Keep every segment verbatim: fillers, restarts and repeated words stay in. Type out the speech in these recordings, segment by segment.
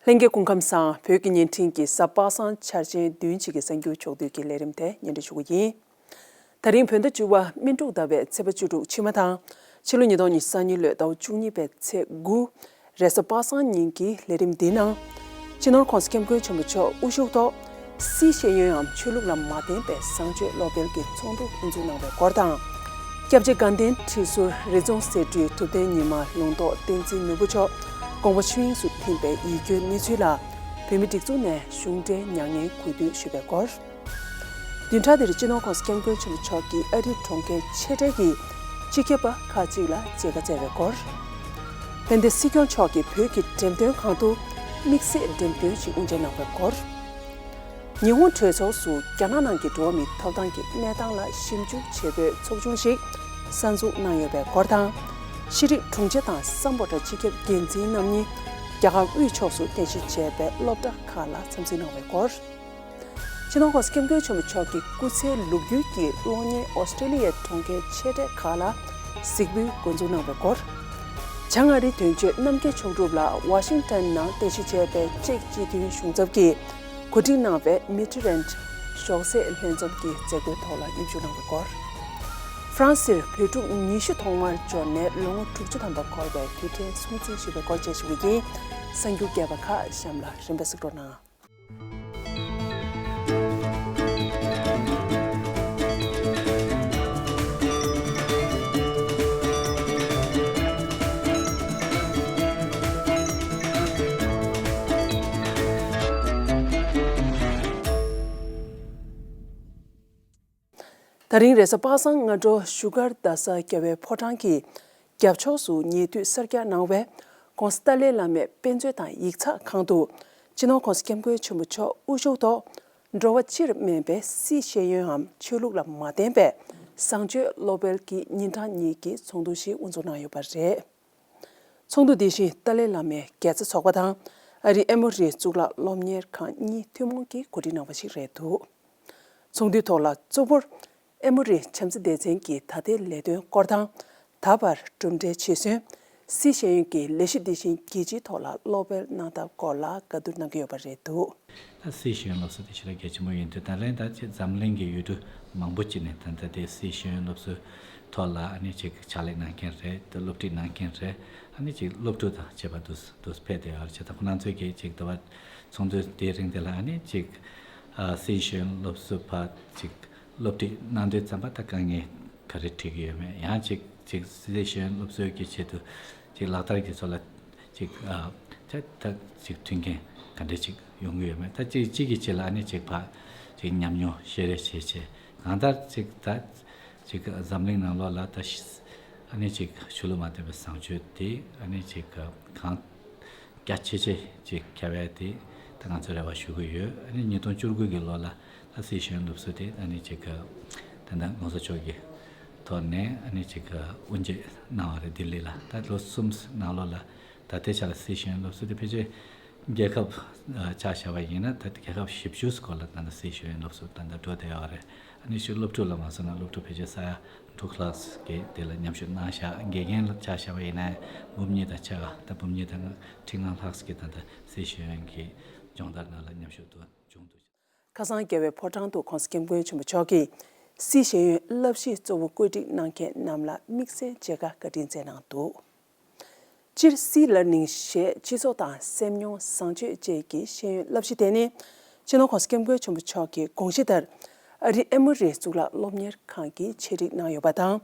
ལྷན་རྒྱས་སྐུ་ཁམས་བཟང་། བོད་ཀྱི་བརྙན་འཕྲིན་གྱི་གཟའ་པ་སངས་འཆར་ཅན་བདུན་གཅིག་གི་གསར་འགྱུར་ཕྱོགས་བསྡུས་ཀྱི་ལས་རིམ་དེ་སྙན་སྒྲོན་ཞུ་གི་ཡིན། ད་རིང་བོད་ཟླ་བཅུ་པ་སྨིན་དྲུག་ཟླ་བའི་ཚེས་པ་བཅུ་དྲུག་ཕྱི་མ་དང་། ཕྱི་ལོ་ཉིས་སྟོང་ཉི་ཤུ་རྩ་གཉིས་ལོའི་ཟླ་བ་བཅུ་གཉིས་པའི་ཚེས་དགུ། རེས་གཟའ་པ་སངས་ཉིན་གྱི་ལས་རིམ་འདིའི་ནང་། སྤྱི་ནོར་༸གོང་ས་༸སྐྱབས་མགོན་ཆེན་པོ་མཆོག་དབུ་བཞུགས་ཐོག་སིའི་ཤེས་ཡོན་འམ་ཆོས་ལུགས་ལ་མ་བརྟེན་པའི་བཟང་སྤྱོད་སློབ་སྤེལ་གྱི་ཚོགས་འདུ་དབུ་འཛུགས་གནང་བའི་སྐོར་དང་། སྐྱབས་རྗེ་དགའ་ལྡན་ཁྲི་ཟུར་རི་རྫོང་སྲིད་གྲོས་ཐུབ་བསྟན་ཉི་མ་ལུང་རྟོགས་བསྟན་འཛིན་ནོར་བུ་མཆོག་དགོངས་པ་ཆོས་དབྱིངས་སུ་ཐིམ་པའི་ཡིད་སྐྱོའི་གནས་ཚུལ་ལ། བོད་མིའི་སྒྲིག་འཛུགས་ནས་གཞུང་འབྲེལ་མྱ་ངན་གུས་འདུད་ཞུས་པའི་སྐོར། བདུན་ཕྲག་འདིར་སྤྱི་ནོར་༸གོང་ས་༸སྐྱབས་མགོན་ཆེན་པོ་མཆོག་གིས་ཨ་རིའི་གྲོང་ཁྱེར་ཆེ་གྲས་ཀྱི་སྤྱི་ཁྱབ་པ་ཁག་ཅིག་ལ་མཇལ་ཁ་བསྩལ་བའི་སྐོར། དཔལ་ལྡན་སྲིད་སྐྱོང་མཆོག་གིས་བོད་ཀྱི་འགྲེམས་སྟོན་ཁང་དུ་དམིགས་བསལ་འགྲེམས་སྟོན་ཞིག་དབུ་འབྱེད་གནང་བའི་སྐོར། ཉི་ཧོང་གྲོས་ཚོགས་སུ་རྒྱ་ནག་ནང་གི་འགྲོ་བ་མིའི་ཐོབ་ཐང་གི་གནས་སྟངས་ལ་ཞིབ་འཇུག་བྱེད་པོའི་ཚོགས་ཆུང་ཞིག་གསར་འཛུགས་གནང་ཡོད་པའི་སྐོར་དང་། ཤེས་རིག་དྲུང་ཆེ་དང་སམ་བྷོ་ཊ་སྤྱི་ཁྱབ་འགན་འཛིན་རྣམ་གཉིས་རྒྱ་གར་དབུས་ཕྱོགས་སུ་རྟེན་གཞི་བྱས་པའི་སློབ་གྲྭ་ཁག་ལ་འཚམས་གཟིགས་གནང་བའི་སྐོར། སྤྱི་ནོར་༸གོང་ས་༸སྐྱབས་མགོན་ཆེན་པོ་མཆོག་གི་སྐུ་ཚེའི་ལོ་རྒྱུས་ཀྱི་གློག་བརྙན་ཨོ་སི་ཀྲེ་ལི་ཡའི་གྲོང་ཁྱེར་ཆེ་གྲས་ཁག་ལ་གཟིགས་འབུལ་འགོ་འཛུགས་གནང་བའི་སྐོར། བྱང་ཨ་རིའི་དོན་གཅོད་རྣམ་རྒྱལ་མཆོག་གྲུབ་ལ་ཝ་ཤིང་ཊོན་ནང་རྟེན་གཞི་བྱས་པའི་ཅེཀ་སྤྱི་མཐུན་གཞུང་ཚབ་ཀྱིས་གོ་སྒྲིག་གནང་བའི་མི་ཊི་རན་ཊི་ཞོགས་ཟས་ལྷན་འཛོམས་ཀྱི་མཛད་སྒོའི་ཐོག་ལ་མཉམ་ཞུགས་གནང་བའི་སྐོར། ཧྥ་རན་སིར་བོད་ཕྲུག་ཉི་ཤུ་ཐོག་མར་འབྱོར་ནས་ལོ་ངོ་དྲུག་ཅུ་ཐམ་པ་འཁོར་བའི་དུས་དྲན་སྲུང་བརྩི་ཞུས་པའི་སྐོར་བཅས་ཞུ་གི་ཡིན། གསར་འགྱུར་རྒྱས་པ་ཁག་གཤམ་ལ་རིམ་པས་གཟིགས་རོགས་གནང་། ད་རིང་རེས་གཟའ་པ་སངས་སྔ་དྲོ་བཞུགས་སྒར་རྡ་ས་རྒྱལ་བའི་ཕོ་བྲང་གི་རྒྱབ་ཕྱོགས་སུ་ཉེ་དུས་གསར་རྒྱག་གནང་བའི་༸གོང་ས་ཏཱ་ལའི་བླ་མའི་དཔེ་མཛོད་དང་ཡིག་ཚགས་ཁང་དུ་སྤྱི་ནོར་༸གོང་ས་༸སྐྱབས་མགོན་ཆེན་པོ་མཆོག་དབུ་བཞུགས་ཐོག་འགྲོ་བ་སྤྱིར་སྨན་པའི་སིའི་ཤེས་ཡོན་འམ་ཆོས་ལུགས་ལ་མ་བརྟེན་པའི་བཟང་སྤྱོད་སློབ་སྤེལ་གྱི་ཉིན་གྲངས་གཉིས་ཀྱི་ཚོགས་འདུ་ཞིག་དབུ་འཛུགས་གནང་ཡོད་པ་རེད། ཚོགས་འདུ་འདི་བཞིན་ཏཱ་ལའི་བླ་མའི་དགེ་རྩ་ཚོགས་པ་དང་ཨ་རིའི་ཨེ་མོ་རི་གཙུག་ལག་སློབ་གཉེར་ཁང་གཉིས་ཐུན་མོང་གིས་གོ་སྒྲིག་གནང་བ་ཞིག་རེད་འདུག་ཚོགས་འདུའི་ཐོག་ལ་གཙོ་བོར་ཨེ་མོ་རི་བྱམས་བརྩེ་སྡེ་ཚན་གྱི་ད་ལྟའི་ལས་དོན་སྐོར་དང་། ད་བར་གྲུབ་འབྲས་ཆེད་སོན། སིའི་ཤེས་ཡོན་གྱི་ལས་གཞི་འདི་བཞིན་རྒྱལ་སྤྱིའི་ཐོག་ལ་སློབ་སྤེལ་གནང་ཐབས་སྐོར་ལ་བཀའ་བསྡུར་གནང་གི་ཡོད་པ་རེད་འདུག་ད་སིའི་ཤེས་ཡོན་སློབ་གསོ་དེ་ཞེ་དྲག་གལ་ཆེན་པོ་ཡིན་དུས་ད་ལན་ད་ཅིག་འཛམ་གླིང་གི་ཡུལ་གྲུ་མང་པོ་ཅིག་ནས་ད་ལྟ་དེ་སིའི་ཤེས་ཡོན་སློབ་གསོའི་ཐོག་ལ་ཨ་ནི་ཅིག་ཕྱག་ལས་གནང་མཁན་རེད། ད་སློབ་ཁྲིད་གནང་མཁན་རེད། ཨ་ནི་ཅིག་སློབ་ཕྲུག་དང་བཅས་པ་དུ་དུ་ཕེབས་བསྡད་ཡོད་རེད། བྱས་ཙང་ཁོང་རྣམ་ཚོས་ཀྱིས་ཅིག་ད་བར་ཚོགས་འདུ་དེའི་རིང་དེ་ལ་ཨ་ནི་ཅིག་ཨ་སིའི་ཤེས་ཡོན་སློབ་གསོ་བར་ཅིག་སློབ་ཁྲིད་གནང་དུས་ཙམ་པ་ད་དཀའ་ངལ་ག་རེ་འཕྲད་ཀྱི་ཡོད་མེད། ཡང་ཅིག་ཅིག་སིའི་ཤེས་ཡོན་སློབ་གསོའི་གི་ཆེད་དུ་ཅིག་ལག་བསྟར་གྱི་ཚོ་ལ་ཅིག་ཨ་ད་ད་ཅིག་མཐུན་རྐྱེན་ག་འདྲ་ཅིག་ཡོང་གི་ཡོད་མེད། ད་ཅིག་ཅིག་གི་ཆེད་ལ་ཨ་ནི་ཅིག་ཕར་ཅིག་ཉམས་མྱོང་བཤད་རེས་བྱེད་ཆེད་གང་ལྟར་ཅིག་ད་ཅིག་འཛམ་གླིང་ནང་ལོགས་ལ་ད་ཤི་ཨ་ནི་ཅིག་ཆོས་ལུགས་མ་བརྟེན་པའི་བཟང་སྤྱོད་དེ་ཨ་ནི་ཅིག་གང་རྒྱ་ཆེ་ཆེ་ཅིག་ཁྱབ་ཡ་དེ་ད་ང་ཚོས་རེ་བ་ཞུ་གི་ཡོད། ཨ་ནི་ཉིས་སྟོང་བཅུ་དགུ་གི་ལོ་ལ་ད་སིའི་ཤེས་ཡོན་སློབ་གསོ་དེ་ཨ་ནི་ཅིག་ད་ལྟ་༸གོང་ས་མཆོག་གི་ཐོག་ནས་ཨ་ནི་ཅིག་དབུ་འབྱེད་གནང་བ་རེད། ལྡི་ལི་ལ། ད་ལོ་གསུམ་ནང་ལོགས་ལ་ད་ལྟའི་ཆ་ལ་སིའི་ཤེས་ཡོན་སློབ་གསོ་དེ་ཕལ་ཆེར་རྒྱལ་ཁབ་ཨ་ཆ་བཞག་པ་ཡིན་ན་ད་རྒྱལ་ཁབ་བཞི་བཅུ་སྐོར་ལ་ད་ལྟ་སིའི་ཤེས་ཡོན་སློབ་གསོ་ད་ལྟ་འགྲོ་བསྡད་ཡོད་རེད། ཨ་ནི་ཕྱི་སློབ་ཕྲུག་ལ་མ་སོང་ན་སློབ་ཕྲུག་ཕལ་ཆེར་ས་ཡ་དྲུག་ལྷག་གིས་དེ་ལ་མཉམ་ཞུགས་གནང་བཞག་དགེ་རྒན་ལ་ཆ་བཞག་པ་ཡིན་ན་འབུམ་གཉིས་དང་ཕྱེད་ཀ་ད་འབུམ་གཉིས་དང་ཁྲི་ལྔ་ལྷག་གིས་ད་ལྟ་སིའི་ཤེས་ཡོན་གྱི་སྦྱོང་བརྡར་ནང་ལ་མཉམ་ཞུགས་འདུག་བྱུང་འདུག་ཁ་སང་རྒྱལ་བའི་ཕོ་བྲང་དུ་༸གོང་ས་༸སྐྱབས་མགོན་ཆེན་པོ་མཆོག་གིས་སིའི་ཤེས་ཡོན་བསླབ་གཞིའི་གཙོ་བོ་བཀོད་སྒྲིག་གནང་མཁན་རྣམས་ལ་དམིགས་བསལ་མཇལ་ཁ་བཀའ་དྲིན་སྩལ་གནང་འདུག་སྤྱིར་སི་ལར་ནིང་ཞེས་སྤྱི་ཚོགས་དང་སེམས་མྱོང་བཟང་སྤྱོད་བཅས་ཀྱི་ཤེས་ཡོན་བསླབ་གཞི་དེ་ནི་སྤྱི་ནོར་༸གོང་ས་༸སྐྱབས་མགོན་ཆེན་པོ་མཆོག་གི་དགོངས་གཞི་ལྟར་ཨ་རིའི་ཨེ་མོ་རི་གཙུག་ལག་སློབ་གཉེར་ཁང་གིས་ཆེད་སྒྲིག་གནང་ཡོད་པ་དང་།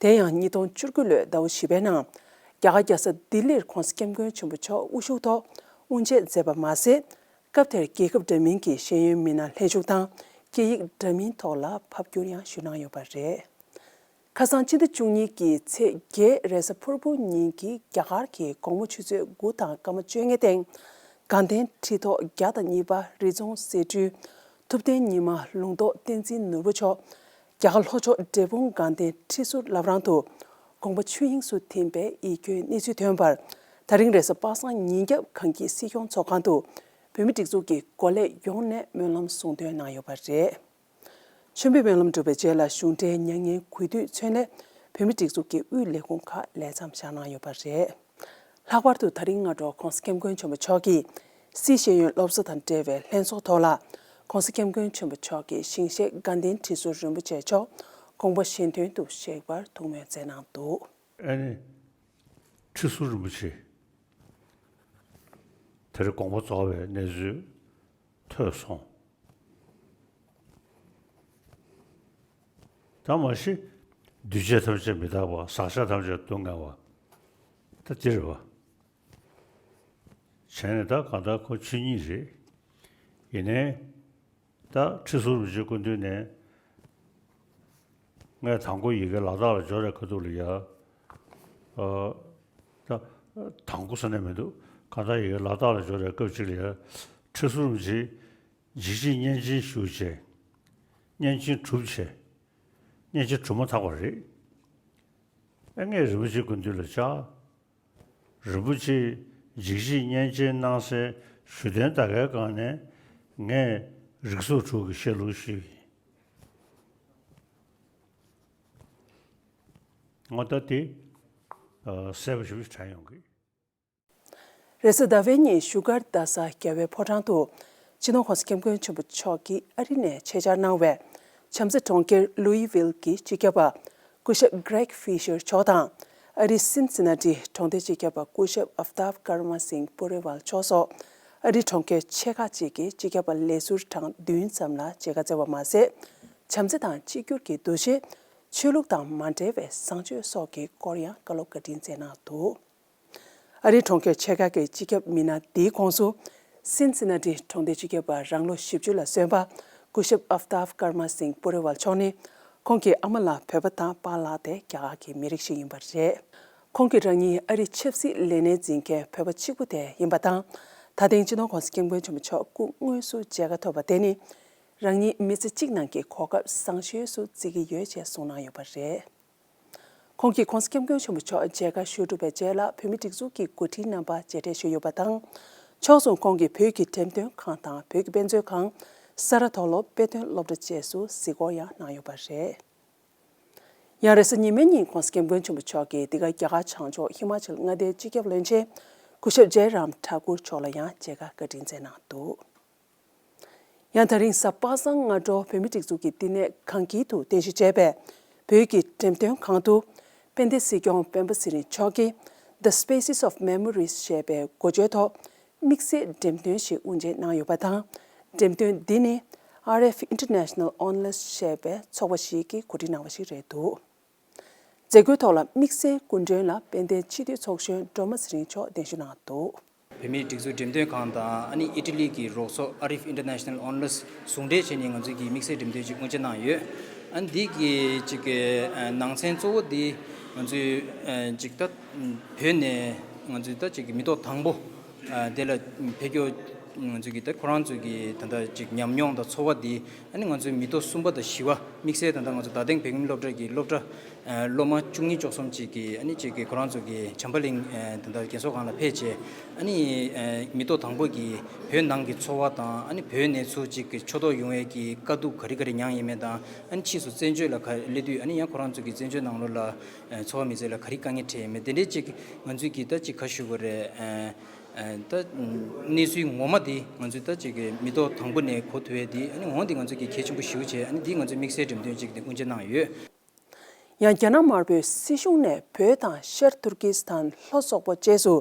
དེ་ཡང་ཉིས་སྟོང་བཅུ་དགུ་ལོའི་ཟླ་བ་བཞི་པའི་ནང་རྒྱ་གར་རྒྱལ་ས་ལྡི་ལིར་༸གོང་ས་༸སྐྱབས་མགོན་ཆེན་པོ་མཆོག་དབུ་བཞུགས་ཐོག་དབུ་འབྱེད་མཛད་པ་མ་ཟད། སྐབས་དེར་རྒྱལ་ཁབ་འདྲ་མིན་གྱི་ཤེས་ཡོན་མི་སྣ་ལྷན་ཞུགས་དང་སྐད་ཡིག་འདྲ་མིན་ཐོག་ལ་ཕབ་བསྒྱུར་ཡང་ཞུས་གནང་ཡོད་པ་རེད། ཁ་སང་སྤྱི་ཟླ་བཅུ་གཉིས་ཀྱི་ཚེས་བརྒྱད་རེས་གཟའ་ཕུར་བུ་ཉིན་གྱི་རྒྱ་གར་གྱི་དགོང་མོ་ཆུ་ཚོད་དགུ་དང་སྐར་མ་བཅོ་ལྔའི་སྟེང་དགའ་ལྡན་ཁྲི་ཐོག་བརྒྱ་དང་གཉིས་པ་རི་རྫོང་སྲིད་གྲོས་ཐུབ་བསྟན་ཉི་མ་ལུང་རྟོགས་བསྟན་འཛིན་ནོར་བུ་མཆོག་རྒྱ་གར་ལྷོ་ཕྱོགས་འབྲས་སྤུངས་དགའ་ལྡན་ཁྲི་ཟུར་བླ་བྲང་དུ་དགོངས་པ་ཆོས་དབྱིངས་སུ་ཐིམ་པའི་ཡིད་སྐྱོའི་གནས་ཚུལ་ཐོན་པར། ད་རིང་རེས་གཟའ་པ་སངས་ཉིན་རྒྱབ་གངས་སྐྱིད་སྲིད་སྐྱོང་ཚོགས་ཁང་དུ་བོད་མིའི་སྒྲིག་འཛུགས་ཀྱི་འགོ་ལས་ཡོངས་ནས་སྨོན་ལམ་གསུང་འདོན་གནང་ཡོད་པ་རེད། མཆོད་འབུལ་སྨོན་ལམ་གྲུབ་པའི་རྗེས་ལ་གཞུང་འབྲེལ་མྱ་ངན་གུས་འདུད་མཚོན་སླད་བོད་མིའི་སྒྲིག་འཛུགས་ཀྱི་དབུས་ལས་ཁུངས་ཁག་ལས་མཚམས་བཞག་གནང་ཡོད་པ་རེད། ལྷག་པར་དུ་ད་རིང་སྔ་དྲོ་༸གོང་ས་༸སྐྱབས་མགོན་ཆེན་པོ་མཆོག་གིས་ སཱི་ཤེས་ཡོན་སློབ་གསོ་དང་འབྲེལ་བའི་ལྷན་ཚོགས་ཐོག་ལ། ༸གོང་ས་༸སྐྱབས་མགོན་ཆེན་པོ་མཆོག་གིས་ཞིང་གཤེགས་དགའ་ལྡན་ཁྲི་ཟུར་རིན་པོ་ཆེ་མཆོག་དགོངས་པ་གཞན་དོན་དུ་གཤེགས་པར་ཐུགས་སྨོན་མཛད་གནང་འདུག་ཨ་ནི། ཁྲི་ཟུར་རིན་པོ་ཆེ་དེར་དགོངས་པ་རྫོགས་པའི་གནས་ཚུལ་ཐོས་སོང་། ད་མ་གཞི་འདུས་བྱས་ཐམས་ཅད་མི་རྟག་པ། ཟག་བཅས་ཐམས་ཅད་སྡུག་བསྔལ་བ། ད་འདི་རེད་བ། བྱས་ནས་ད་གང་ལྟར་ཁོ་ཆོས་ཉིད་རེད། ཡིན་ནའི་ད་ཁྲི་ཟུར་རིན་པོ་ཆེ་སྐུ་མདུན་ནས་ངས་དང་པོ་ཡི་གེ་ལ་དྭགས་ལ་འབྱོར་བའི་ཁ་ཐུག་ལ་ཡ། ཨ། ད་དང་པོ་ཟེར་ནས་མི་འདུག་གང་ལྟར་ཡི་གེ་ལ་དྭགས་ལ་འབྱོར་བའི་སྐབས་ཅིག་ལ་ཡ། ཁྲི་ཟུར་རིན་པོ་ཆེ་འཇིགས་བྱེད་བརྙན་ཅན་ཞུ་བྱས། བརྙན་ཅན་གྲུབ་བྱས། བརྙན་ཅན་གྲུབ་མ་ཐག་པ་རེད། ཨེ་ངས་རིན་པོ་ཆེ་སྐུ་མདུན་ལ་བཅར། རིན་པོ་ཆེས་འཇིགས་བྱེད་བརྙན་ཅན་སྣང་གསལ་ཞུ་དོན་ད་གའི་སྒང་ནས་ངས་རིགས་གཟུགས་དྲུག་གི་བཤད་ལུགས་ཞུས་ཡིན། ངོ་ད་དེ་གསལ་པོ་ཞིག་དྲན་ཡོང་གི། རེས་གཟའ་ཟླ་བའི་ཉིན་བཞུགས་སྒར་རྡ་ས་རྒྱལ་བའི་ཕོ་བྲང་དུ། སྤྱི་ནོར་༸གོང་ས་༸སྐྱབས་མགོན་ཆེན་པོ་མཆོག་གིས་ཨ་རི་ནས་ཆེད་བཅར་གནང་བའི་བྱམས་བརྩེ་གྲོང་ཁྱེར་ལུའི་ཝིལ་གྱི་སྤྱི་ཁྱབ་པ་སྐུ་ཞབས་Greg Fisher མཆོག་དང་། ཨ་རིའི་སིན་སི་ན་ཏི་གྲོང་སྡེའི་སྤྱི་ཁྱབ་པ་སྐུ་ཞབས་ཨབ་ཏཱབ་ཀར་མ་སིང་པུ་རེ་ཝལ་མཆོག་སོགས། ཨ་རིའི་གྲོང་ཁྱེར་ཆེ་ཁག་ཅིག་གི་སྤྱི་ཁྱབ་པ་ལས་ཟུར་གྲངས་བདུན་ཙམ་ལ་མཇལ་ཁ་བསྩལ་བ་མ་ཟད། བྱམས་བརྩེ་དང་གཅིག་གྱུར་གྱི་འདུ་ཤེས། ཆོས་ལུགས་དང་མ་འབྲེལ་བའི་བཟང་སྤྱོད་སོགས་ཀྱི་སྐོར་ཡང་བཀའ་སློབ་བཀའ་དྲིན་སྩལ་གནང་འདུག་ཨ་རིའི་གྲོང་ཁྱེར་ཆེ་ཁག་གི་སྤྱི་ཁྱབ་མི་སྣ་འདིའི་ཁོངས་སུ། སིན་སི་ན་ཏི་གྲོང་སྡེའི་སྤྱི་ཁྱབ་པ་རང་ལོ་བཞི་བཅུ་ལ་སོན་པ་སྐུ་ཞབས་ཨབ་ཏཱབ་ཀར་མ་སིང་པུ་རེ་ཝལ་མཆོག་ནི། ཁོང་གི་ཨ་མ་ལགས་བོད་པ་དང་པཱ་ལགས་དེ་རྒྱ་གར་གྱི་མི་རིགས་ཤིག་ཡིན་པ་རེད། ཁོང་གིས་རང་ཉིད་ཨ་རིའི་ཆབ་སྲིད་ལས་སྣེ་འཛིན་མཁན་བོད་པ་གཅིག་པུ་དེ་ཡིན་པ་དང་། ད་ཐེངས་སྤྱི་ནོར་༸གོང་ས་༸སྐྱབས་མགོན་ཆེན་པོ་མཆོག་སྐུ་དངོས་སུ་མཇལ་ཁ་ཐོབ་པ་དེ་ནི། རང་ཉིད་མི་ཚེ་གཅིག་ནང་གི་གོ་སྐབས་བཟང་ཤོས་སུ་བརྩི་གི་ཡོད་ཅེས་གསུངས་གནང་ཡོད་པ་རེད། ཁོང་གིས་༸གོང་ས་༸སྐྱབས་མགོན་ཆེན་པོ་མཆོག་མཇལ་ཁ་ཞུ་གྲུབ་པའི་རྗེས་ལ་བོད་མིའི་སྒྲིག་འཛུགས་ཀྱི་འགོ་ཁྲིད་རྣམ་པ་མཇལ་འཕྲད་ཞུས་ཡོད་པ་དང་། ཕྱོགས་མཚུངས་ཁོང་གིས་བོད་ཀྱི་འགྲེམས་སྟོན་ཁང་དང་བོད་ཀྱི་དཔེ་མཛོད་ཁང་། ས་རཱ་མཐོ་སློབ་དཔེ་སྟོན་སློབ་གྲྭ་བཅས་སུ་གཟིགས་སྐོར་ཡང་གནང་ཡོད་པ་རེད། ཡང་རེས་གཟའ་ཉི་མའི་ཉིན་༸གོང་ས་༸སྐྱབས་མགོན་ཆེན་པོ་མཆོག་གིས་འདི་ག་རྒྱ་གར་བྱང་ཕྱོགས་ཧི་མ་ཅལ་མངའ་སྡེའི་སྤྱི་ཁྱབ་བློན་ཆེན་སྐུ་ཞབས་ཇེ་རམ་ཐཱ་ཀུར་མཆོག་ལ་ཡང་མཇལ་ཁ་བཀའ་དྲིན་སྩལ་གནང་འདུག་ཡང་ད་རིང་གཟའ་པ་སངས་སྔ་དྲོ་བོད་མིའི་སྒྲིག་འཛུགས་ཀྱི་བསྟི་གནས་གངས་སྐྱིད་དུ་རྟེན་གཞི་བྱས་པའི་བོད་ཀྱི་འགྲེམས་སྟོན་ཁང་དུ། དཔལ་ལྡན་སྲིད་སྐྱོང་སྤེན་པ་ཚེ་རིང་མཆོག་གིས་The Spaces of Memories ཞེས་པའི་འགོ་བརྗོད་ཐོག་དམིགས་བསལ་འགྲེམས་སྟོན་ཞིག་དབུ་འབྱེད་གནང་ཡོད་པ་དང་། འགྲེམས་སྟོན་འདི་ནི་ཨར་ཨེཕ་International Onlus ཞེས་པའི་ཚོགས་པ་ཞིག་གིས་གོ་སྒྲིག་གནང་བ་ཞིག་རེད་འདུག་མཛད་སྒོའི་ཐོག་ལ་དམིགས་བསལ་སྐུ་མགྲོན་ལ་དཔལ་ལྡན་སྤྱི་འཐུས་ཚོགས་གཞོན་སྒྲོལ་མ་ཚེ་རིང་མཆོག་གདན་ཞུ་གནང་འདུག་བོད་མིའི་སྒྲིག་འཛུགས་འགྲེམས་སྟོན་ཁང་དང་ཨ་ནི་ཨི་ཊ་ལི་གི་རོགས་ཚོགས་ཨར་ཨེཕ་International Onlus ཟུང་འབྲེལ་བྱས་ནས་ང་ཚོས་ཀྱི་དམིགས་བསལ་འགྲེམས་སྟོན་ཅིག་དབུ་འབྱེད་གནང་ཡོད། ཨ་ནི་འདི་གི་ཅིག་གི་ཨ་ནང་ཚན་གཙོ་བོ་འདི་ང་ཚོས་ཨ་ཅིག་ད་བོད་ནས་ང་ཚོས་ད་ཅིག་གི་མི་ཐོག་དང་པོ་ཨ་དེ་ལ་ཕེབས་རྒྱུ། ང་ཚོས་ཀྱི་ད་ཁོ་རང་ཚོས་ཀྱི་ད་ལྟ་ཅིག་ཉམས་མྱོང་དང་ཚོར་བ་འདི་ཨ་ནི་ང་ཚོའི་མི་ཐོག་གསུམ་པ་དང་བཞི་པ་དམིགས་བསལ་ད་ལྟ་ང་ཚོ་རྡ་སྟེང་བོད་ཁྱིམ་སློབ་གྲྭ་གི་སློབ་གྲྭ་ཨ་སློབ་མ་བཅུ་གཉིས་བཅུ་གསུམ་ཅིག་གིས་ཨ་ནི་ཅིག་གི་ཁོ་རང་ཚོ་གི་བྱམས་པ་གླིང་ཨ་ད་ལྟ་རྒན་གསོ་ཁང་ལ་ཕེབས་བྱས་ཨ་ནི་ཨ་མི་ཐོག་དང་པོ་གི་བོད་ནང་གི་འཚོ་བ་དང་ཨ་ནི་བོད་ནས་ཚུར་ཅིག་གི་ཕྱོགས་གཏོགས་ཡོང་བའི་གི་དཀའ་སྡུག་ག་རེ་ག་རེ་མྱངས་ཡིན་མིན་དང་ཨ་ནི་ཕྱིས་སུ་བཙན་བྱོལ་ལ་ག་སླེབས་དུས་ཨ་ནི་ཡང་ཁོ་རང་ཚོ་གི་བཙན་བྱོལ་ནང་ལོགས་ལ་ཨ་འཚོ་བ་མི་ཚེ་ལ་ག་རེ་དཀའ་ངལ་འཕྲད་ཡིན་མིན་དེ་འདྲའི་ཅིག་ང་ཚོས་ཀྱི་ད་ཅིག་ག་ཞུ་དགོས་རེད་ཨ། ཨ་ད་གནས་ཚུལ་ངོ་མ་འདི་ང་ཚོས་ད་ཅིག་གི་མི་ཐོག་དང་པོ་ནས་གོ་ཐུབ་ཡས་འདི་ཨ་ནི་འོ་འདི་ང་ཚོས་ཀྱི་གལ་ཆེན་པོ་ཞེ་པོ་བྱས་ཨ་ནི་འདི་ང་ཚོས་དམིགས་བསལ་འགྲེམས་སྟོན་ཅིག་འདི་དབུ་འབྱེད་གནང་ཡོད། ཡང་རྒྱ་ནག་དམར་པོའི་སྲིད་གཞུང་ནས་བོད་དང་ཤར་ཏུར་ཀི་སི་ཐན་ལྷོ་སོག་པོ་བཅས་སུ་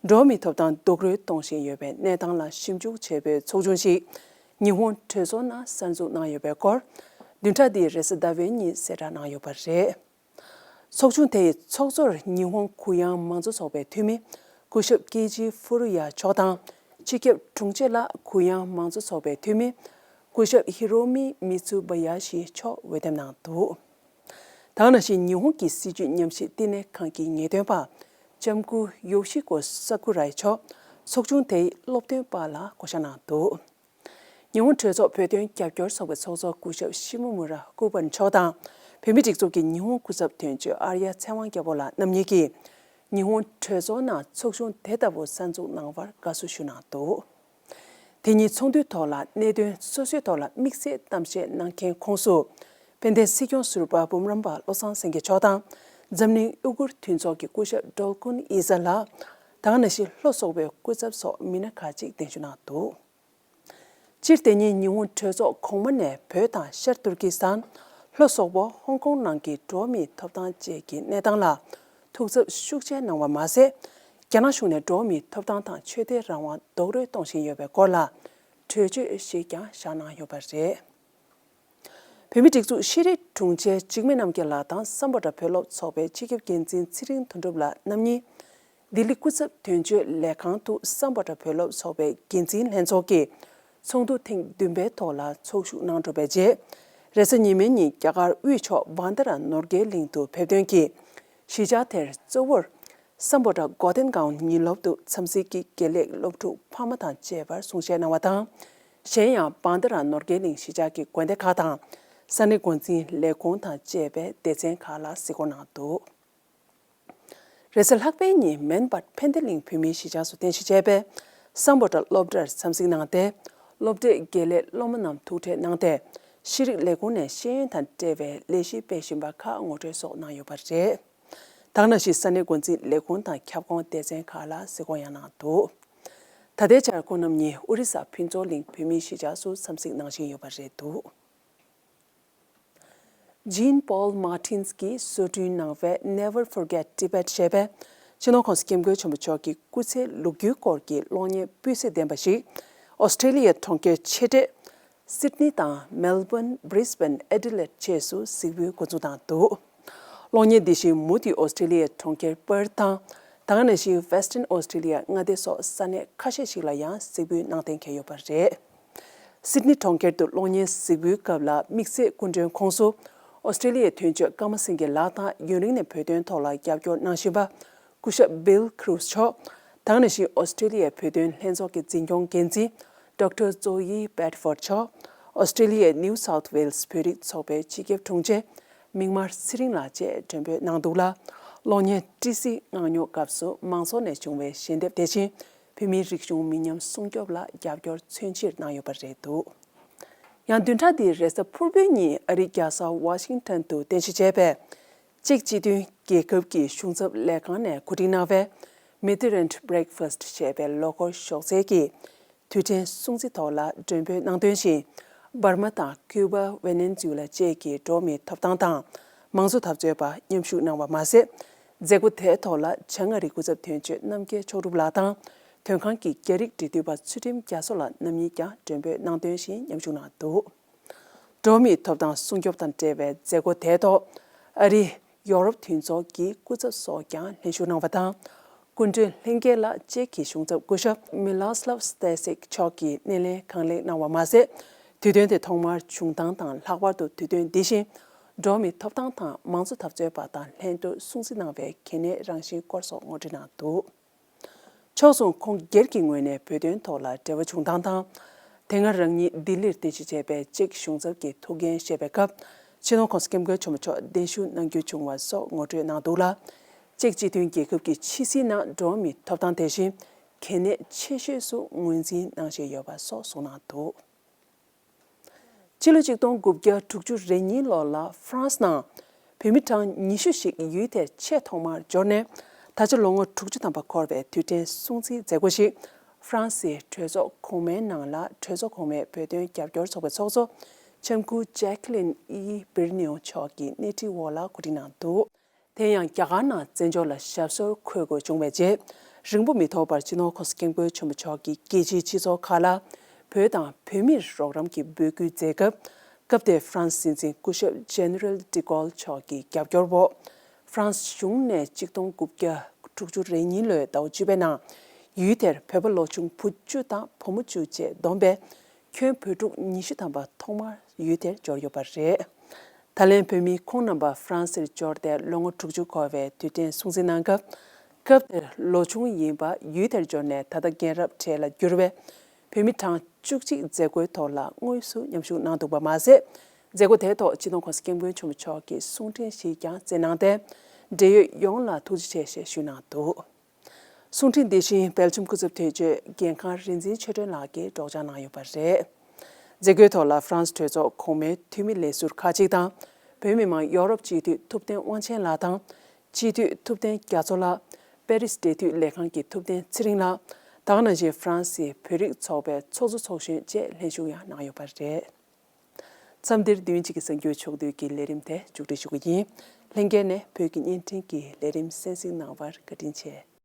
འགྲོ་བ་མིའི་ཐོབ་ཐང་རྡོག་རོལ་གཏོང་བཞིན་ཡོད་པའི་གནས་སྟངས་ལ་ཞིབ་འཇུག་བྱེད་པའི་ཚོགས་ཆུང་ཞིག་ཉི་ཧོང་གྲོས་ཚོགས་ནང་གསར་འཛུགས་གནང་ཡོད་པའི་སྐོར། བདུན་ཕྲག་འདིའི་རེས་གཟའ་ཟླ་བའི་ཉིན་གསལ་བསྒྲགས་གནང་ཡོད་པ་རེད། ཚོགས་ཆུང་དེ་ཡི་ཚོགས་གཙོར་ཉི་ཧོང་གུ་ཡངས་མང་གཙོ་ཚོགས་པའི་འཐུས་མི་སྐུ་ཞབས་ཀེ་ཇི་ཧྥུ་རུ་ཡ་མཆོག་དང་། སྤྱི་ཁྱབ་དྲུང་ཆེ་ལ་གུ་ཡངས་མང་གཙོ་ཚོགས་པའི་འཐུས་མི་སྐུ་ཞབས་ཧི་རོ་མི་མི་ཚུ་བ་ཡ་ཤི་མཆོག་འོས་འདེམས་གནང་འདུག་ད་ག་ནང་བཞིན་ཉི་ཧོང་གི་སྲིད་བྱུས་ཉམས་ཞིབ་བསྟི་གནས་ཁང་གི་ངེས་སྟོན་པ་ལྕམ་སྐུ་ཡོ་ཤི་ཀོ་ས་ཀུ་རའི་མཆོག་ཚོགས་ཆུང་དེའི་སློབ་སྟོན་པ་ལ་བསྐོ་བཞག་གནང་འདུག་ཉི་ཧོང་གྲོས་ཚོགས་བོད་དོན་རྒྱབ་སྐྱོར་ཚོགས་པའི་ཚོགས་གཙོ་སྐུ་ཞབས་ཤི་མུ་མུ་ར་ཀུ་པན་མཆོག་དང་། བོད་མིའི་སྒྲིག་འཛུགས་ཀྱི་ཉི་ཧོང་སྐུ་ཚབ་དོན་གཅོད་ཨར་ཡ་ཚེ་དབང་རྒྱལ་པོ་ལགས་རྣམ་གཉིས་ཀྱིས། ཉི་ཧོང་གྲོས་ཚོགས་ནང་ཚོགས་ཆུང་དེ་ལྟ་བུ་གསར་འཛུགས་གནང་བར་དགའ་བསུ་ཞུ་གནང་འདུག་དེ་ཉིན་ཚོགས་འདུའི་ཐོག་ལ་གནད་དོན་སོ་སོའི་ཐོག་ལ་དམིགས་བསལ་གཏམ་བཤད་གནང་མཁན་ཁོངས་སུ། དཔལ་ལྡན་སྲིད་སྐྱོང་ཟུར་པ་འབུམ་རམས་པ་བློ་བཟང་སེང་གེ་མཆོག་དང་། འཛམ་གླིང་ཨུ་ཀུར་མཐུན་ཚོགས་ཀྱི་སྐུ་ཞབས་ཌོལ་ཀུན་ཨི་ཟ་ལགས། ད་ག་ནང་བཞིན་ལྷོ་སོག་པོའི་སྐུ་ཚབ་སོགས་མི་སྣ་ཁག་ཅིག་གདན་ཞུ་གནང་འདུག་སྤྱིར་དེ་ཉིན་ཉི་ཧོང་གྲོས་ཚོགས་གོང་མ་ནས་བོད་དང་ཤར་ཏུར་ཀི་སི་ཐན། ལྷོ་སོག་པོ་ཧོང་ཀོང་ནང་གི་འགྲོ་བ་མིའི་ཐོབ་ཐང་བཅས་ཀྱི་གནས་སྟངས་ལ་ཐུགས་འཚབ་ཤུགས་ཆེ་གནང་བ་མ་ཟད། རྒྱ་ནག་གཞུང་ནས་འགྲོ་བ་མིའི་ཐོབ་ཐང་དང་ཆོས་དད་རང་དབང་རྡོག་རོལ་གཏོང་བཞིན་ཡོད་པའི་སྐོར་ལ་གྲོས་ཆོད་ཞིག་ཀྱང་བཞག་གནང་ཡོད་པ་རེད། བོད་མིའི་སྒྲིག་འཛུགས་ཤེས་རིག་དྲུང་ཆེ་འཇིགས་མེད་རྣམ་རྒྱལ་ལགས་དང་སམ་བྷོ་ཊ་བོད་སློབ་ཚོགས་པའི་སྤྱི་ཁྱབ་འགན་འཛིན་ཚེ་རིང་དོན་གྲུབ་ལགས་རྣམ་གཉིས། ལྡི་ལི་སྐུ་ཚབ་དོན་གཅོད་ལས་ཁང་དུ་སམ་བྷོ་ཊ་བོད་སློབ་ཚོགས་པའི་འགན་འཛིན་ལྷན་ཚོགས་ཀྱི་ཚོགས་འདུ་ཐེངས་བདུན་པའི་ཐོག་ལ་ཚོགས་ཞུགས་གནང་གྲུབ་པའི་རྗེས། རེས་གཟའ་ཉི་མའི་ཉིན་རྒྱ་གར་དབུས་ཕྱོགས་བན་ད་ར་ནོར་རྒྱས་གླིང་དུ་ཕེབས་ཐོན་གྱིས། གཞིས་ཆགས་དེར་གཙོ་བོར་སམ་བྷོ་ཊ་གོ་ཏན་གའོན་ཉིན་སློབ་ཏུ་འཚམས་གཟིགས་ཀྱིས་དགེ་ལས་སློབ་ཕྲུག་ཕ་མ་དང་བཅས་པར་གསུང་བཤད་གནང་བ་དང་། གཞན་ཡང་བན་ད་ར་ནོར་རྒྱས་གླིང་གཞིས་ཆགས་ཀྱི་དགོན་སྡེ་ཁག་དང་། ས་གནས་འགོ་འཛིན་ལས་ཁུངས་དང་བཅས་པའི་སྡེ་ཚན་ཁག་ལ་གཟིགས་སྐོར་གནང་འདུག་རེས་གཟའ་ལྷག་པའི་ཉིན་མན་སྦར་ཕན་བདེ་གླིང་བོད་མིའི་གཞིས་ཆགས་སུ་རྟེན་གཞི་བྱས་པའི་སམ་བྷོ་ཊ་སློབ་གྲྭར་འཚམས་གཟིགས་གནང་སྟེ། སློབ་གྲྭའི་དགེ་ལས་སློབ་མ་རྣམས་ཐུག་འཕྲད་གནང་སྟེ། ཤེས་རིག་ལས་ཁུངས་ནས་ཤེས་ཡོན་དང་འབྲེལ་བའི་ལས་གཞི་སྤེལ་བཞིན་པ་ཁག་ངོ་སྤྲོད་སོགས་གནང་ཡོད་པ་རེད། ད་ག་ནང་བཞིན་ས་གནས་འགོ་འཛིན་ལས་ཁུངས་དང་ཁྱབ་ཁོངས་སྡེ་ཚན་ཁག་ལ་གཟིགས་སྐོར་ཡང་གནང་འདུག་ད་ལྟའི་ཆར་ཁོང་རྣམ་གཉིས་ཨོ་རི་ས་ཕུན་ཚོགས་གླིང་བོད་མིའི་གཞིས་ཆགས་སུ་འཚམས་གཟིགས་གནང་བཞིན་ཡོད་པ་རེད་འདུག Jean Paul Martins གྱིས་བཟོ་སྐྲུན་གནང་བའི་Never Forget Tibet ཞེས་པའི་སྤྱི་ནོར་༸གོང་ས་༸སྐྱབས་མགོན་ཆེན་པོ་མཆོག་གི་སྐུ་ཚེའི་ལོ་རྒྱུས་སྐོར་གྱི་གློག་བརྙན་སྤུས་ཚད་ལྡན་པ་ཞིག་ཨོ་སི་ཀྲེ་ལི་ཡའི་གྲོང་ཁྱེར་ཆེ་གྲས་སིད་ནི་དང་མེལ་བོན། བྷི་རིས་བྷེན། ཨེ་ཌི་ལེཌ་བཅས་སུ་གཟིགས་འབུལ་འགོ་འཛུགས་གནང་འདུག་གློག་བརྙན་འདི་བཞིན་མུ་མཐུད་ཨོ་སི་ཀྲེ་ལི་ཡའི་གྲོང་ཁྱེར་པར་ཐི་དང་། ད་ག་ནང་བཞིན་Western Australia མངའ་སྡེ་སོགས་ས་གནས་ཁ་ཤས་ཤིག་ལ་ཡང་གཟིགས་འབུལ་གནང་གཏན་འཁེལ་ཡོད་པ་རེད། སིད་ནི་གྲོང་ཁྱེར་དུ་གློག་བརྙན་གཟིགས་འབུལ་སྐབས་ལ་དམིགས་བསལ་སྐུ་མགྲོན་ཁོངས་སུ་ཨོ་སི་ཀྲེ་ལི་ཡའི་དོན་གཅོད་ཀརྨ་སེང་གེ་ལགས་དང་ཡུན་རིང་ནས་བོད་དོན་ཐོག་ལ་རྒྱབ་སྐྱོར་གནང་བཞིན་པ་སྐུ་ཞབས་Bill Cruz མཆོག་ད་ག་ནང་བཞིན་ཨོ་སི་ཀྲེ་ལི་ཡའི་བོད་དོན་ལྷན་ཚོགས་ཀྱི་འཛིན་སྐྱོང་འགན་འཛིན་Doctor Zoe Bedford མཆོག་ཨོ་སི་ཀྲེ་ལི་ཡའི་New South Wales བོད་རིགས་ཚོགས་པའི་སྤྱི་ཁྱབ་དྲུང་ཆེ་མིག་དམར་ཚེ་རིང་ལགས་བཅས་མགྲོན་འབོད་གནང་འདུག་ལ། གློག་བརྙན་ཏི་སི་མངགས་ཉོ་སྐབས་སུ་མང་ཚོགས་ནས་བྱུང་བའི་ཞལ་འདེབས་དེ་བཞིན། བོད་མིའི་རིག་གཞུང་མི་ཉམས་སྲུང་སྐྱོབ་ལ་རྒྱབ་སྐྱོར་མཚོན་ཕྱིར་གནང་ཡོད་པ་རེད་འདུག་ཡང་བདུན་ཕྲག་འདིའི་རེས་གཟའ་ཕུར་བུའི་ཉིན་ཨ་རིའི་རྒྱལ་ས་ཝ་ཤིང་ཊོན་དུ་རྟེན་གཞི་བྱས་པའི་ཅེཀ་སྤྱི་མཐུན་རྒྱལ་ཁབ་ཀྱི་གཞུང་ཚབ་ལས་ཁང་ནས་གོ་སྒྲིག་གནང་བའི་Midrand Breakfast ཞེས་པའི་ལོ་འཁོར་ཞོགས་ཟས་ཀྱི་དུས་དྲན་སྲུང་བརྩི་ཐོག་ལ་མགྲོན་འབོད་གནང་དོན་བཞིན། འབར་མ་དང་ཀིའུ་བ། ཝེ་ནེ་ཛུ་ལ་བཅས་ཀྱི་འགྲོ་བ་མིའི་ཐོབ་ཐང་དང་མང་གཙོ་འཐབ་རྩོད་པ་མཉམ་ཞུགས་གནང་བ་མ་ཟད། མཛད་སྒོ་དེའི་ཐོག་ལ་བྱང་ཨ་རིའི་སྐུ་ཚབ་དོན་གཅོད་རྣམ་རྒྱལ་མཆོག་གྲུབ་ལགས་དང་། དོན་ཁང་གི་རྒྱ་རིགས་འབྲེལ་མཐུད་པ་ཚུལ་ཁྲིམས་རྒྱ་མཚོ་ལགས་རྣམ་གཉིས་ཀྱང་མགྲོན་འབོད་གནང་དོན་བཞིན་མཉམ་ཞུགས་གནང་འདུག་འགྲོ་བ་མིའི་ཐོབ་ཐང་སྲུང་སྐྱོབ་དང་འབྲེལ་བའི་མཛད་སྒོ་དེའི་ཐོག་ཨ་རི། ཡོ་རོབ་མཐུན་ཚོགས་ཀྱི་སྐུ་ཚབ་སོགས་ཀྱང་ལྷན་ཞུགས་གནང་བ་དང་། སྐུ་མགྲོན་ལྷན་རྒྱས་ལ་ཅེཀ་གི་གཞུང་ཚབ་སྐུ་ཞབས་Miroslav Stasek མཆོག་གིས་སྣེ་ལེན་གང་ལེགས་གནང་བ་མ་ཟད། དུས་སྟོན་དེ་ཐོག་མར་བྱུང་སྟངས་དང་། ལྷག་པར་དུ་དུས་སྟོན་འདི་བཞིན་འགྲོ་བ་མིའི་ཐོབ་ཐང་དང་མང་གཙོ་འཐབ་རྩོད་པ་དང་ལྷན་དུ་སྲུང་བརྩི་གནང་བའི་གལ་གནད་རང་བཞིན་སྐོར་སོགས་ངོ་སྤྲོད་གནང་འདུག་ཕྱོགས་མཚུངས་ཁོང་སྒེར་གྱི་ངོས་ནས་བོད་དོན་ཐོག་ལ་འབྲེལ་བ་བྱུང་སྟངས་དང་། དེ་སྔ་རང་ཉིད་ལྡི་ལིར་རྟེན་གཞི་བྱས་པའི་ཅེཀ་གཞུང་ཚབ་ཀྱི་ཐུགས་འགན་བཞེས་པའི་སྐབས། སྤྱི་ནོར་༸གོང་ས་༸སྐྱབས་མགོན་ཆེན་པོ་མཆོག་གདན་ཞུ་གནང་རྒྱུ་བྱུང་བ་སོགས་ངོ་སྤྲོད་གནང་འདུག་ལ། ཅེཀ་སྤྱི་མཐུན་རྒྱལ་ཁབ་ཀྱི་ཕྱི་སྲིད་ནང་འགྲོ་བ་མིའི་ཐོབ་ཐང་དེ་བཞིན་གལ་གནད་ཆེ་ཤོས་སུ་ངོས་འཛིན་གནང་བཞིན་ཡོད་པ་སོགས་གསུངས་གནང་འདུག་ཕྱི་ལོ་ཆིག་སྟོང་དགུ་བརྒྱ་དྲུག་ཅུ་རེ་གཉིས་ལོ་ལ་ཧྥ་རན་སི་ནང་བོད་མི་གྲངས་ཉི་ཤུ་ཞིག་ཡུལ་དེར་ཆེས་ཐོག་མར་འབྱོར་ནས། ད་ཆ་ལོ་ངོ་དྲུག་ཅུ་ཐམ་པ་འཁོར་བའི་དུས་དྲན་སྲུང་བརྩིའི་མཛད་སྒོ་ཞིག་ཧྥ་རན་སིའི་གྲོས་ཚོགས་གོང་མའི་ནང་ལ་གྲོས་ཚོགས་གོང་མའི་བོད་དོན་རྒྱབ་སྐྱོར་ཚོགས་པའི་ཚོགས་གཙོ་ལྕམ་སྐུ་ཇེ་ཀི་ལིན་ཨི་བིར་ནིའོ་མཆོག་གི་སྣེ་ཁྲིད་འོག་ལ་གོ་སྒྲིག་གནང་འདུག་དེ་ཡང་རྒྱ་གར་ནང་བཙན་བྱོལ་ལ་ཞབས་སོར་འཁོད་དགོས་བྱུང་བའི་རྗེས། རིང་པོ་མི་ཐོགས་པར་སྤྱི་ནོར་༸གོང་ས་༸སྐྱབས་མགོན་ཆེན་པོ་མཆོག་གིས་རྒྱལ་སྤྱིའི་སྤྱི་ཚོགས་ཁག་ལ་བོད་དང་བོད་མིར་རོགས་རམ་གྱི་འབོད་སྐུལ་མཛད་སྐབས། སྐབས་དེར་ཧྥ་རན་སི་སྲིད་འཛིན་སྐུ་ཞབས་General de Gaulle མཆོག་གི་རྒྱབ་སྐྱོར་འོག་ཧྥ་རན་སི་གཞུང་ནས་ཆིག་སྟོང་དགུ་བརྒྱ་དྲུག་ཅུ་རེ་གཉིས་ལོའི་ཟླ་བ་བཅུ་པའི་ནང་ཡུལ་དེར་བོད་པ་ལོ་ཆུང་བུ་བཅུ་དང་བུ་མོ་བཅུ་བཅས་བསྡོམས་པའི་ཁྱོན་བོད་ཕྲུག་ཉི་ཤུ་ཐམ་པ་ཐོག་མར་ཡུལ་དེར་འབྱོར་ཡོད་པ་རེད། ད་ལན་བོད་མི་ཁོང་རྣམ་པ་ཧྥ་རན་སིར་འབྱོར་ཏེ་ལོ་ངོ་དྲུག་ཅུ་འཁོར་བའི་དུས་དྲན་སྲུང་བརྩི་གནང་སྐབས། སྐབས་དེར་ལོ་ཆུང་ཡིན་པ་ཡུལ་དེར་འབྱོར་ནས་ད་ལྟ་རྒན་རབས་གྲས་ལ་གྱུར་བའི་བོད་མི་གྲངས་བཅུ་གཅིག་མཛད་སྒོའི་ཐོག་ལ་དངོས་སུ་མཉམ་ཞུགས་གནང་འདུག་པ་མ་ཟད། མཛད་སྒོ་དེའི་ཐོག་སྤྱི་ནོར་༸གོང་ས་༸སྐྱབས་མགོན་ཆེན་པོ་མཆོག་གིས་གསུང་འཕྲིན་ཞིག་ཀྱང་བསྩལ་གནང་སྟེ། འབྲེལ་ཡོད་ཡོངས་ལ་ཐུགས་རྗེ་ཆེ་ཞེས་ཞུས་གནང་འདུག་གསུང་འཕྲིན་འདི་བཞིན་སྦེལ་ཇམ་སྐུ་ཚབ་དོན་གཅོད་རྒན་ཁང་རིག་འཛིན་ཆོས་སྒྲོན་ལགས་ཀྱིས་སྒྲོག་སྦྱང་གནང་ཡོད་པ་རེད། མཛད་སྒོའི་ཐོག་ལ་ཧྥ་རན་སི་གྲོས་ཚོགས་གོང་མའི་འཐུས་མི་ལས་ཟུར་ཁག་ཅིག་དང་། བོད་མི་མང་ཡོ་རོབ་སྤྱི་འཐུས་ཐུབ་བསྟན་དབང་ཆེན་ལགས་དང་། སྤྱི་འཐུས་ཐུབ་བསྟན་རྒྱ་མཚོ་ལགས། པེ་རིས་འབྲེལ་མཐུད་ལས་ཁང་གི་ཐུབ་བསྟན་ཚེ་རིང་ལགས། ད་ག་ནང་བཞིན་ཧྥ་རན་སིའི་བོད་རིགས་ཚོགས་པའི་ཚོགས་གཙོ་ཚོགས་གཞོན་བཅས་ལྷན་ཞུགས་ཡང་གནང་ཡོད་པ་རེད། མཚམས་འདིར་དུས་ཡུན་གཅིག་གི་གསར་འགྱུར་ཕྱོགས་བསྡུས་ཀྱི་ལས་རིམ་དེ་མཇུག་སྒྲིལ་ཞུ་གི་ཡིན། ལྷན་རྒྱས་ནས་བོད་ཀྱི་བརྙན་འཕྲིན་གྱི་ལས་རིམ་གསན་གཟིགས་གནང་བར་བཀའ་དྲིན་ཆེ།